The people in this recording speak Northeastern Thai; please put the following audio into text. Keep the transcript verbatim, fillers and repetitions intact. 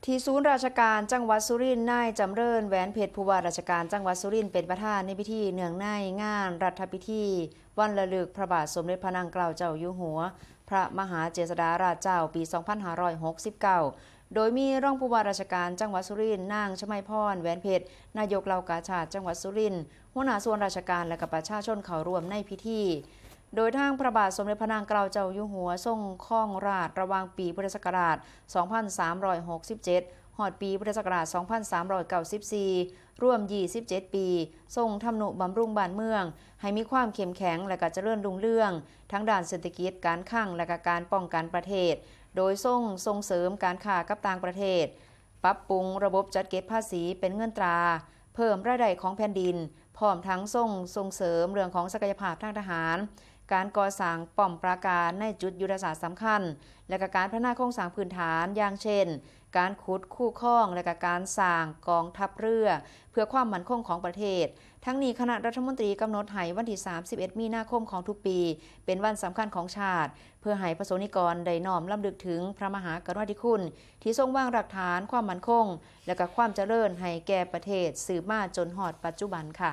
ที่ศูนย์ราชการจังหวัดสุรินทร์ นายจำเริญ แหวนเพชร ผู้ว่าราชการจังหวัดสุรินทร์ เป็นประธานในพิธีเนื่องในงานรัฐพิธีวันระลึกพระบาทสมเด็จพระนางเกล้าเจ้าอยู่หัว พระมหาเจษฎาราชเจ้า ปี สองพันห้าร้อยหกสิบเก้า โดยมีรองผู้ว่าราชการจังหวัดสุรินทร์ นางชมัยพร แหวนเพชร นายกเหล่ากาชาดจังหวัดสุรินทร์ หัวหน้าส่วนราชการและกับประชาชนเข้าร่วมในพิธี โดยทางพระบาทสมเด็จพระนางเกล้าเจ้าอยู่หัวทรงครองราชย์ระหว่างปีพุทธศักราช สองพันสามร้อยหกสิบเจ็ด ฮอดปีพุทธศักราช สองพันสามร้อยเก้าสิบสี่ รวม ยี่สิบเจ็ด ปี ทรงทำนุบำรุงบ้านเมือง ให้มีความเข้มแข็งและก็เจริญรุ่งเรือง ทั้งด้านเศรษฐกิจ การคลัง และก็การป้องกันประเทศ โดยทรงส่งเสริมการค้ากับต่างประเทศ ปรับปรุงระบบจัดเก็บภาษีเป็นเงินตรา เพิ่มรายได้ของแผ่นดิน พร้อมทั้งทรงส่งเสริมเรื่องของศักยภาพทางทหาร การก่อสร้างป้อมปราการในจุดยุทธศาสตร์สำคัญ และก็การพัฒนาโครงสร้างพื้นฐาน อย่างเช่น การขุดคูคลอง และก็การสร้างกองทัพเรือ เพื่อความมั่นคงของประเทศ ทั้งนี้คณะรัฐมนตรีกำหนดให้วันที่ สามสิบเอ็ด มีนาคมของทุกปี เป็นวันสำคัญของชาติ เพื่อให้ประสงค์นิกรได้น้อมรำลึกถึงพระมหากรุณาธิคุณ ที่ทรงวางรากฐานความมั่นคง และก็ความเจริญให้แก่ประเทศสืบมาจนฮอดปัจจุบันค่ะ